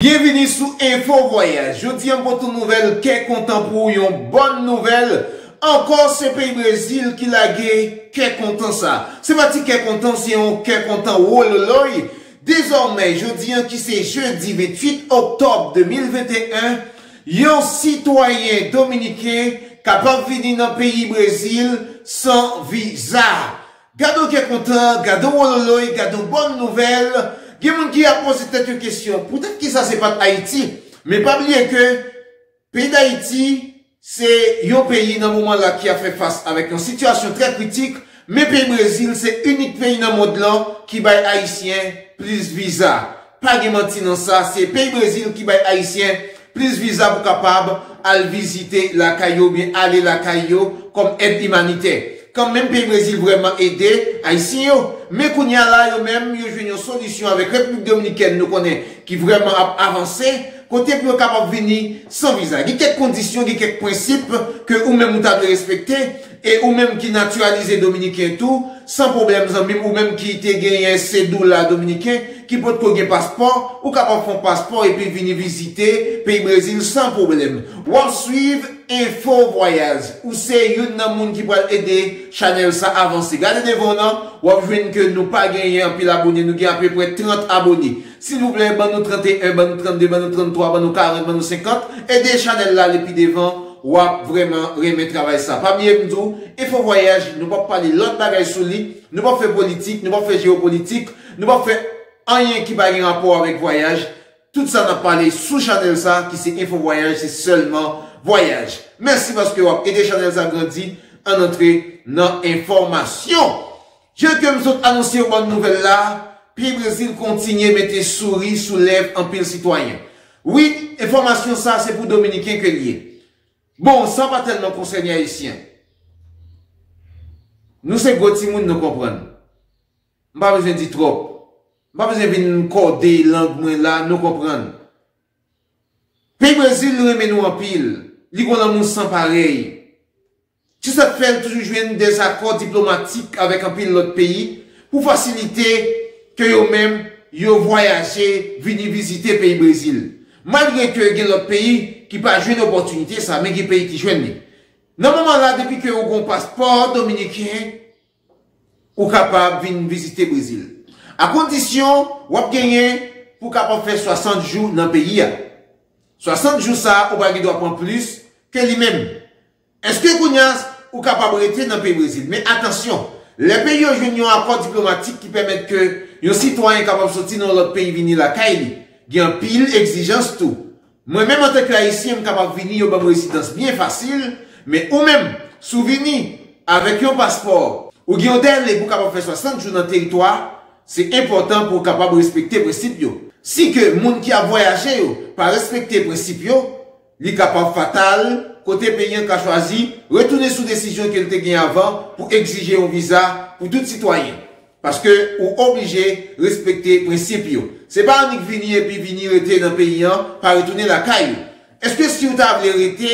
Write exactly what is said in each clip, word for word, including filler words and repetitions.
Byenvini sou Enfo Vwayaj. Jodi a m pote yon nouvèl kè kontan pou ou, yon bòn nouvèl. Ankò, se peyi Brezil ki lage kè kontan sa. Se pa ti kè kontan, se yon kè kontan wololoy. Dezòmè, jodi a ki se jedi venntuit oktòb de mil venteyen, yon sitwayen dominiken kapab vini nan peyi Brezil san viza. Gade yon kè kontan, gade yon wololoy, gade yon bòn nouvèl. Gen moun ki ap poze tèt yo kesyon, poutèt kisa se pa t Ayiti? Men pa bliye ke peyi Dayiti se yon peyi nan moman la ki ap fè fas avèk yon sitiyasyon trè kritik, men peyi Brezil se inik peyi nan mond lan ki bay Ayisyen plis viza. Pa gen manti nan sa, se peyi Brezil ki bay Ayisyen plis viza pou kapab al vizite lakay yo oubyen ale lakay yo kòm èd imanitè. Kanmenm peyi Brezil vrèman ede Ayisyen yo. Men kounye a la, yo menm, yo jwenn yon solisyon avèk Repiblik Dominikèn, nou konnen, ki vrèman ap avanse, kote pou yo kapab vini san viza. Gen kèk kondisyon, gen kèk prensip ke ou menm ou ta dwe respekte, e ou menm ki natiralize dominiken tou, san pwoblèm zanmi m, ou menm ki te genyen sedoula dominiken, ki potko gen paspò, ou kapab fè yon paspò epi vini vizite peyi Brezil san pwoblèm. W ap swiv Enfo Vwayaj. Ou se youn nan moun ki pral ede chanèl sa avanse. Gade devan w nan, w ap jwenn ke nou pa genyen anpil abone, nou gen apeprè trant abone. Silvouplè, ban nou tranteyen, ban nou trannde, ban nou tranntwa, ban nou karant, ban nou senkant. Ede chanèl la ale pi devan, w ap vrèman renmen travay sa. Pa bliye m di w, Enfo Vwayaj, nou p ap pale lòt bagay sou li, nou p ap fè politik, nou p ap fè jewopolitik, nou p ap fè anyen ki pa gen rapò avèk vwayaj. Tout sa n ap pale sou chanèl sa ki se Enfo Vwayaj, se sèlman vwayaj. Mèsi paske w ap ede chanèl sa grandi. Ann antre nan enfòmasyon. Jan ke m sot anonse yon bòn nouvèl la, peyi Brezil kontinye mete souri sou lèv anpil sitwayen. Wi, enfòmasyon sa se pou dominiken ke l ye. Bon, sa pa tèlman konsène ayisyen. Nou se gwo timoun, nou konprann. M pa bezwen di twòp. M pa bezwen vin kòde lang mwen la, nou konprann. Peyi Brezil renmen nou anpil. Li gon lanmou san parèy. Se sa k fè l toujou jwenn dèzakò diplomatik avèk anpil lòt peyi pou fasilite ke yo menm yo vwayaje vini vizite peyi Brezil. Malgre ke gen lòt peyi ki pa jwenn opòtinite sa, men gen peyi ki jwenn li. Nan moman la, depi ke ou gon paspò dominiken, ou kapab vin vizite Brezil. A kondisyon w ap genyen pou w kapab fè swasant jou nan peyi a. Swasant jou sa a, ou pa gen dwa pran plis ke li menm. Èske kounye a ou kapab rete nan peyi Brezil? Men atansyon, lè peyi yo jwenn yon akò diplomatik ki pèmèt ke yon sitwayen kapab soti nan yon lòt peyi vini lakay li, gen anpil egzijans tou. Mwen menm antanke Ayisyen, m kapab vini, yo ban m rezidans byen fasil, men ou menm, si w vini avèk yon paspò, ou gen yon dèle pou w kapab fè swasant jou nan teritwa, se enpòtan pou w kapab respekte prensip yo. Si ke moun ki ap vwayaje yo pa respekte prensip yo, li kapab fatal, kote peyi an ka chwazi retounen sou desizyon ke l te gen avan pou egzije yon viza pou tout sitwayen. Paske ou oblije respekte prensip yo. Se pa annik vini epi vini rete nan peyi an, pa retounen lakay ou. Èske si w ta vle rete,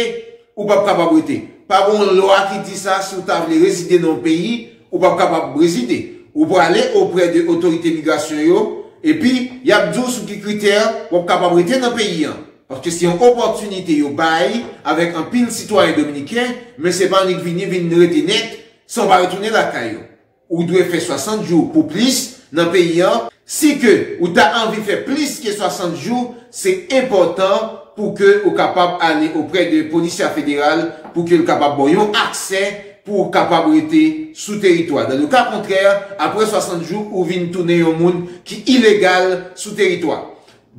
ou p ap kapab rete? Pa gen yon lwa ki di sa, si w ta vle rezide nan yon peyi, ou p ap kapab rezide. Ou prale oprè de otorite migrasyon yo, epi y ap di w sou ki kritè w ap kapab rete nan peyi an. Paske se yon opòtinite yo bay avèk anpil sitwayen dominiken, men se pa annik vini, vin rete nèt, san w pa retounen lakay ou. Ou dwe fè swasant jou pou plis nan peyi an. Si ke ou ta anvi fè plis ke swasant jou, se enpòtan pou ke ou kapab ale oprè de polisya federal pou ke l kapab ba w yon aksè pou w kapab rete sou teritwa. Dans le cas contraire, apre swasant jou, ou vin tounen yon moun ki ilegal sou teritwa.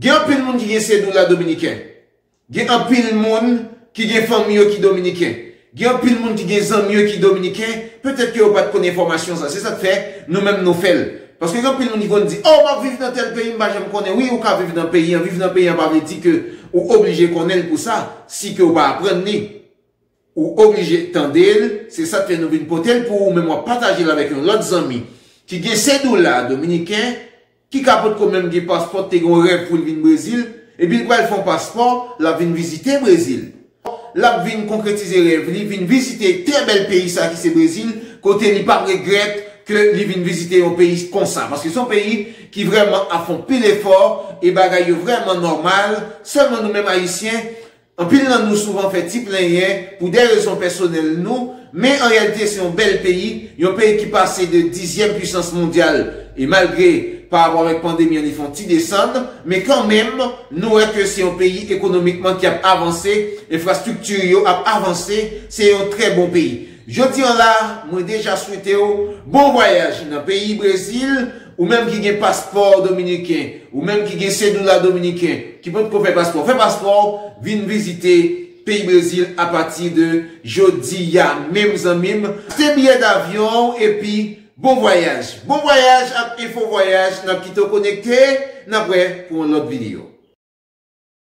Gen anpil moun ki gen sedoula dominiken. Gen anpil moun ki gen fanmi yo ki dominiken. Gen anpil moun ki gen zanmi yo ki dominiken. Petèt ke yo pa t konn enfòmasyon sa. Se sa k fè nou menm nou fè l. Paske gen anpil moun ki konn di, "Oh, m ap viv nan tèl peyi, m pa janm konnen." Wi, ou ka viv nan peyi an. Viv nan peyi an pa vle di ke ou oblije konnen l pou sa, si ke ou pa aprann li. Ou oblije tande l, se sa k fè nou vin pote l pou ou, men w ap pataje l avèk yon lòt zanmi ki gen sedoula dominiken, ki ka potko menm gen paspò, te gen yon rèv pou l vin Brezil, epi l pral fè yon paspò, l ap vin vizite Brezil. L ap vin konkretize rèv li, vin vizite trè bèl peyi sa ki se Brezil, kote li p ap regrèt ke li vin vizite yon peyi konsa. Paske se yon peyi ki vrèman ap fè anpil efò e bagay yo vrèman nòmal. Sèlman nou menm Ayisyen, anpil nan nou souvan fè ti plenyen pou de rezon pèsonèl nou, men an reyalite se yon bèl peyi, yon peyi ki pase de dizyèm pwisans mondyal, e malgre pa rapò avèk pandemi an li fè yon ti desann, men kanmenm nou wè ke se yon peyi ekonomikman ki ap avanse, enfrastrikti yo ap avanse, se yon trè bon peyi. Jodi an la, mwen deja swete w bon vwayaj nan peyi Brezil, ou menm ki gen paspò dominiken, ou menm ki gen sedoula dominiken, ki potko fè paspò, fè paspò w, vin vizite peyi Brezil apati de jodi a menm zanmi m. Achte biyè davyon w epi bon vwayaj. Bon vwayaj ak Enfo Vwayaj, n ap kite w konekte, n ap wè pou yon lòt videyo.